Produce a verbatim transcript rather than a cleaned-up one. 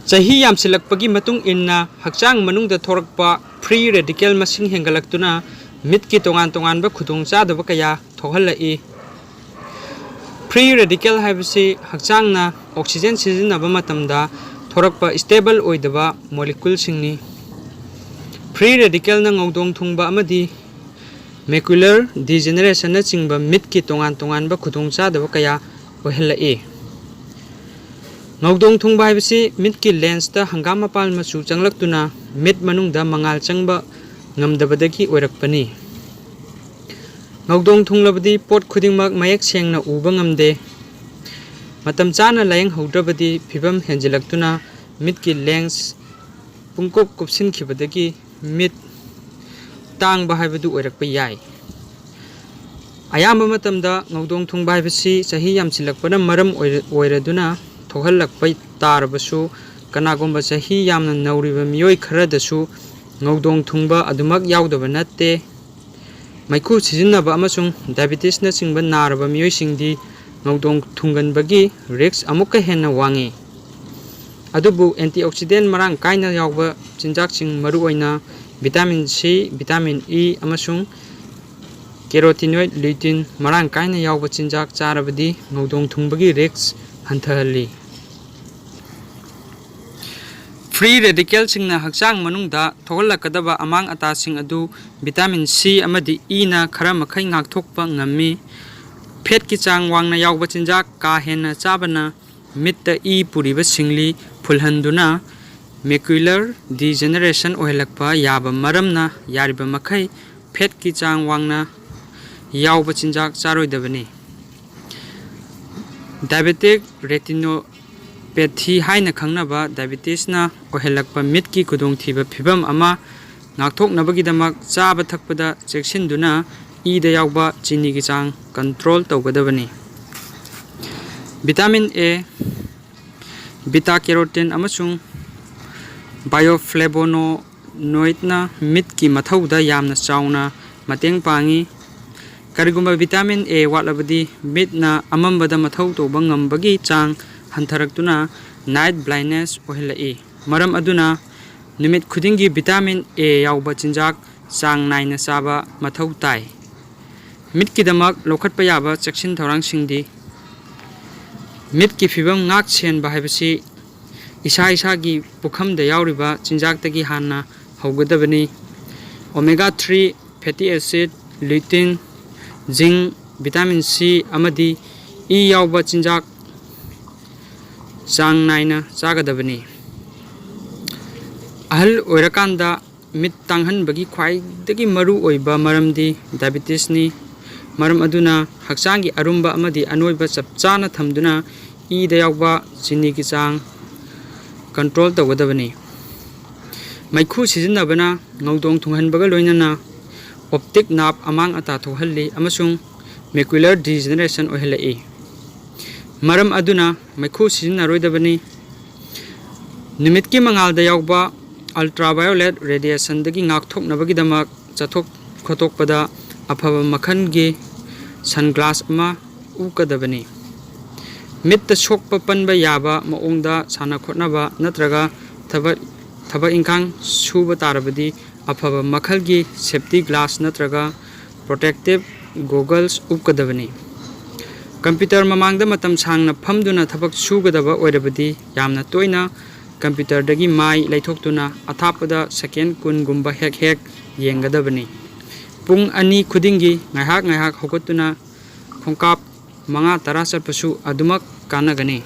ꯆꯍꯤ ꯌꯥꯝꯁꯤꯜꯂꯛꯄꯒꯤ ꯃꯇꯨꯡ ꯏꯟꯅ ꯍꯛꯆꯥꯡ ꯃꯅꯨꯡꯗ ꯊꯣꯔꯛꯄ free radical ꯃꯁꯤꯡ ꯍꯦꯟꯒꯠꯂꯛꯇꯨꯅ ꯃꯤꯠꯀꯤ ꯇꯣꯉꯥꯟ ꯇꯣꯉꯥꯟꯕ ꯈꯨꯗꯣꯡꯆꯥꯗꯕ ꯀꯌꯥ ꯊꯣꯛꯍꯜꯂꯛꯏ꯫ Free radical ꯍꯥꯏꯕꯁꯤ ꯍꯛꯆꯥꯡꯅ oxygen ꯁꯤꯖꯤꯟꯅꯕ ꯃꯇꯝꯗ ꯊꯣꯔꯛꯄ stable ꯑꯣꯏꯗꯕ moleculeꯁꯤꯡꯅꯤ꯫ Free radicalꯅ ꯉꯧꯗꯣꯡ ꯊꯨꯡꯕ ꯑꯃꯗꯤ macular degenerationꯅꯆꯤꯡꯕ ꯃꯤꯠꯀꯤ ꯇꯣꯉꯥꯟ ꯇꯣꯉꯥꯟꯕ ꯈꯨꯗꯣꯡꯆꯥꯗꯕ ꯀꯌꯥ ꯑꯣꯏꯍꯜꯂꯛꯏ꯫ ꯉꯧꯗꯣꯡ ꯊꯨꯡꯕ ꯍꯥꯏꯕꯁꯤ ꯃꯤꯠꯀꯤ lensꯇ ꯍꯪꯒꯥꯝ ꯃꯄꯥꯜ ꯃꯆꯨ ꯆꯪꯂꯛꯇꯨꯅ ꯃꯤꯠ ꯃꯅꯨꯡꯗ ꯃꯉꯥꯜ ꯆꯪꯕ ꯉꯝꯗꯕꯗꯒꯤ ꯑꯣꯏꯔꯛꯄꯅꯤ꯫ ꯉꯧꯗꯣꯡ ꯊꯨꯡꯂꯕꯗꯤ ꯄꯣꯠ ꯈꯨꯗꯤꯡꯃꯛ ꯃꯌꯦꯛ ꯁꯦꯡꯅ ꯎꯕ ꯉꯝꯗꯦ꯫ ꯃꯇꯝ ꯆꯥꯅ ꯂꯥꯌꯦꯡꯍꯧꯗ꯭ꯔꯕꯗꯤ ꯐꯤꯚꯝ ꯍꯦꯟꯖꯤꯜꯂꯛꯇꯨꯅ ꯃꯤꯠꯀꯤ lens ꯄꯨꯡꯀꯨꯞ ꯀꯨꯞꯁꯤꯟꯈꯤꯕꯗꯒꯤ ꯃꯤꯠ ꯇꯥꯡꯕ ꯍꯥꯏꯕꯗꯨ ꯑꯣꯏꯔꯛꯄ ꯌꯥꯏ꯫ ꯑꯌꯥꯝꯕ ꯃꯇꯝꯗ ꯉꯧꯗꯣꯡ ꯊꯨꯡꯕ ꯍꯥꯏꯕꯁꯤ ꯆꯍꯤ ꯌꯥꯝꯁꯤꯜꯂꯛꯄꯅ ꯃꯔꯝ ꯑꯣꯏꯔ-, ꯑꯣꯏꯔꯗꯨꯅ ꯊꯣꯛꯍꯜꯂꯛꯄ ꯇꯥꯔꯕꯁꯨ, ꯀꯅꯥꯒꯨꯝꯕ ꯆꯍꯤ ꯌꯥꯝꯅ ꯅꯧꯔꯤꯕ ꯃꯤꯑꯣꯏ ꯈꯔꯗꯁꯨ ꯉꯧꯗꯣꯡ ꯊꯨꯡꯕ ꯑꯗꯨꯃꯛ ꯌꯥꯎꯗꯕ ꯅꯠꯇꯦ꯫ ꯃꯩꯈꯨ ꯁꯤꯖꯤꯟꯅꯕ ꯑꯃꯁꯨꯡ diabetesꯅꯆꯤꯡꯕ ꯅꯥꯔꯕ ꯃꯤꯑꯣꯏꯁꯤꯡꯗꯤ ꯉꯧꯗꯣꯡ ꯊꯨꯡꯒꯟꯕꯒꯤ risk ꯑꯃꯨꯛꯀ ꯍꯦꯟꯅ ꯋꯥꯡꯉꯤ꯫ ꯑꯗꯨꯕꯨ antioxidant ꯃꯔꯥꯡ ꯀꯥꯏꯅ ꯌꯥꯎꯕ ꯆꯤꯟꯖꯥꯛꯁꯤꯡ, ꯃꯔꯨꯑꯣꯏꯅ vitamin C, vitamin E ꯑꯃꯁꯨꯡ carotenoid, lutein ꯃꯔꯥꯡ ꯀꯥꯏꯅ ꯌꯥꯎꯕ ꯆꯤꯟꯖꯥꯛ ꯆꯥꯔꯕꯗꯤ ꯉꯧꯗꯣꯡ ꯊꯨꯡꯕꯒꯤ risk ꯍꯟꯊꯍꯜꯂꯤ꯫ Free radicalꯁꯤꯡꯅ ꯍꯛꯆꯥꯡ ꯃꯅꯨꯡꯗ ꯊꯣꯛꯍꯜꯂꯛꯀꯗꯕ ꯑꯃꯥꯡ ꯑꯇꯥꯁꯤꯡ ꯑꯗꯨ vitamin C ꯑꯃꯗꯤ Eꯅ ꯈꯔ ꯃꯈꯩ ꯉꯥꯛꯊꯣꯛꯄ ꯉꯝꯃꯤ꯫ Fatꯀꯤ ꯆꯥꯡ ꯋꯥꯡꯅ ꯌꯥꯎꯕ ꯆꯤꯟꯖꯥꯛ ꯀꯥ ꯍꯦꯟꯅ ꯆꯥꯕꯅ ꯃꯤꯠꯇ ꯏ ꯄꯨꯔꯤꯕ ꯁꯤꯡꯂꯤ ꯐꯨꯜꯍꯟꯗꯨꯅ macular degeneration ꯑꯣꯏꯍꯜꯂꯛꯄ ꯌꯥꯕ ꯃꯔꯝꯅ ꯌꯥꯔꯤꯕ ꯃꯈꯩ fatꯀꯤ ꯆꯥꯡ ꯋꯥꯡꯅ ꯌꯥꯎꯕ ꯆꯤꯟꯖꯥꯛ ꯆꯥꯔꯣꯏꯗꯕꯅꯤ꯫ Diabetic retinopathy ꯍꯥꯏꯅ ꯈꯪꯅꯕ diabetesꯅ ꯑꯣꯏꯍꯜꯂꯛꯄ ꯃꯤꯠꯀꯤ ꯈꯨꯗꯣꯡꯊꯤꯕ ꯐꯤꯚꯝ ꯑꯃ ꯉꯥꯛꯊꯣꯛꯅꯕꯒꯤꯗꯃꯛ ꯆꯥꯕ ꯊꯛꯄꯗ ꯆꯦꯛꯁꯤꯟꯗꯨꯅ ꯏꯗ ꯌꯥꯎꯕ ꯆꯤꯅꯤꯒꯤ ꯆꯥꯡ control ꯇꯧꯒꯗꯕꯅꯤ꯫ Vitamin A, beta carotene ꯑꯃꯁꯨꯡ bioflavonoidꯅ ꯃꯤꯠꯀꯤ ꯃꯊꯧꯗ ꯌꯥꯝꯅ ꯆꯥꯎꯅ ꯃꯇꯦꯡ ꯄꯥꯡꯏ꯫ ꯀꯔꯤꯒꯨꯝꯕ vitamin A ꯋꯥꯠꯂꯕꯗꯤ ꯃꯤꯠꯅ ꯑꯃꯝꯕꯗ ꯃꯊꯧ ꯇꯧꯕ ꯉꯝꯕꯒꯤ ꯆꯥꯡ ꯍꯟꯊꯔꯛꯇꯨꯅ night blindness ꯑꯣꯏꯍꯜꯂꯛꯏ꯫ ꯃꯔꯝ ꯑꯗꯨꯅ ꯅꯨꯃꯤꯠ ꯈꯨꯗꯤꯡꯒꯤ vitamin A ꯌꯥꯎꯕ ꯆꯤꯟꯖꯥꯛ ꯆꯥꯡ ꯅꯥꯏꯅ ꯆꯥꯕ ꯃꯊꯧ ꯇꯥꯏ꯫ ꯃꯤꯠꯀꯤꯗꯃꯛ ꯂꯧꯈꯠꯄ ꯌꯥꯕ ꯆꯦꯛꯁꯤꯟ ꯊꯧꯔꯥꯡꯁꯤꯡꯗꯤ: ꯃꯤꯠꯀꯤ ꯐꯤꯕꯝ ꯉꯥꯛ ꯁꯦꯟꯕ ꯍꯥꯏꯕꯁꯤ ꯏꯁꯥ ꯏꯁꯥꯒꯤ ꯄꯨꯈꯝꯗ ꯌꯥꯎꯔꯤꯕ ꯆꯤꯟꯖꯥꯛꯇꯒꯤ ꯍꯥꯟꯅ ꯍꯧꯒꯗꯕꯅꯤ꯫ Omega three fatty acid, lutein, zinc, vitamin C ꯑꯃꯗꯤ E ꯌꯥꯎꯕ ꯆꯤꯟꯖꯥꯛ ꯆꯥꯡ ꯅꯥꯏꯅ ꯆꯥꯒꯗꯕꯅꯤ꯫ ꯑꯍꯜ ꯑꯣꯏꯔꯀꯥꯟꯗ ꯃꯤꯠ ꯇꯥꯡꯍꯟꯕꯒꯤ ꯈ꯭ꯋꯥꯏꯗꯒꯤ ꯃꯔꯨ ꯑꯣꯏꯕ ꯃꯔꯝꯗꯤ diabetesꯅꯤ꯫ ꯃꯔꯝ ꯑꯗꯨꯅ ꯍꯛꯆꯥꯡꯒꯤ ꯑꯔꯨꯝꯕ ꯑꯃꯗꯤ ꯑꯅꯣꯏꯕ ꯆꯞ ꯆꯥꯅ ꯊꯝꯗꯨꯅ ꯏꯗ ꯌꯥꯎꯕ ꯆꯤꯅꯤꯒꯤ ꯆꯥꯡ control ꯇꯧꯒꯗꯕꯅꯤ꯫ ꯃꯩꯈꯨ ꯁꯤꯖꯤꯟꯅꯕꯅ ꯉꯧꯗꯣꯡ ꯊꯨꯡꯍꯟꯕꯒ ꯂꯣꯏꯅꯅ optic nerve ꯑꯃꯥꯡ ꯑꯇꯥ ꯊꯣꯛꯍꯜꯂꯤ ꯑꯃꯁꯨꯡ macular degeneration ꯑꯣꯏꯍꯜꯂꯛꯏ꯫ ꯃꯔꯝ ꯑꯗꯨꯅ ꯃꯩꯈꯨ ꯁꯤꯖꯤꯟꯅꯔꯣꯏꯗꯕꯅꯤ꯫ ꯅꯨꯃꯤꯠꯀꯤ ꯃꯉꯥꯜꯗ ꯌꯥꯎꯕ ultraviolet radiationꯗꯒꯤ ꯉꯥꯛꯊꯣꯛꯅꯕꯒꯤꯗꯃꯛ ꯆꯠꯊꯣꯛ ꯈꯣꯠꯇꯣꯛꯄꯗ ꯑꯐꯕ ꯃꯈꯜꯒꯤ sunglass ꯑꯃ ꯎꯞꯀꯗꯕꯅꯤ꯫ ꯃꯤꯠꯇ ꯁꯣꯛꯄ ꯄꯟꯕ ꯌꯥꯕ ꯃꯑꯣꯡꯗ ꯁꯥꯟꯅ ꯈꯣꯠꯅꯕ ꯅꯠꯇ꯭ꯔꯒ ꯊꯕꯛ, ꯊꯕꯛ ꯏꯪꯈꯥꯡ ꯁꯨꯕ ꯇꯥꯔꯕꯗꯤ ꯑꯐꯕ ꯃꯈꯜꯒꯤ safety glass ꯅꯠꯇ꯭ꯔꯒ protective goggles ꯎꯞꯀꯗꯕꯅꯤ꯫ Computer ꯃꯃꯥꯡꯗ ꯃꯇꯝ ꯁꯥꯡꯅ ꯐꯝꯗꯨꯅ ꯊꯕꯛ ꯁꯨꯒꯗꯕ ꯑꯣꯏꯔꯕꯗꯤ ꯌꯥꯝꯅ ꯇꯣꯏꯅ computerꯗꯒꯤ ꯃꯥꯏ ꯂꯩꯊꯣꯛꯇꯨꯅ ꯑꯊꯥꯞꯄꯗ second ꯀꯨꯟꯒꯨꯝꯕ ꯍꯦꯛ ꯍꯦꯛ ꯌꯦꯡꯒꯗꯕꯅꯤ꯫ ꯄꯨꯡ ꯑꯅꯤ ꯈꯨꯗꯤꯡꯒꯤ ꯉꯥꯏꯍꯥꯛ ꯉꯥꯏꯍꯥꯛ ꯍꯧꯒꯠꯇꯨꯅ ꯈꯣꯡꯀꯥꯞ ꯃꯉꯥ ꯇꯔꯥ ꯆꯠꯄꯁꯨ ꯑꯗꯨꯃꯛ ꯀꯥꯟꯅꯒꯅꯤ꯫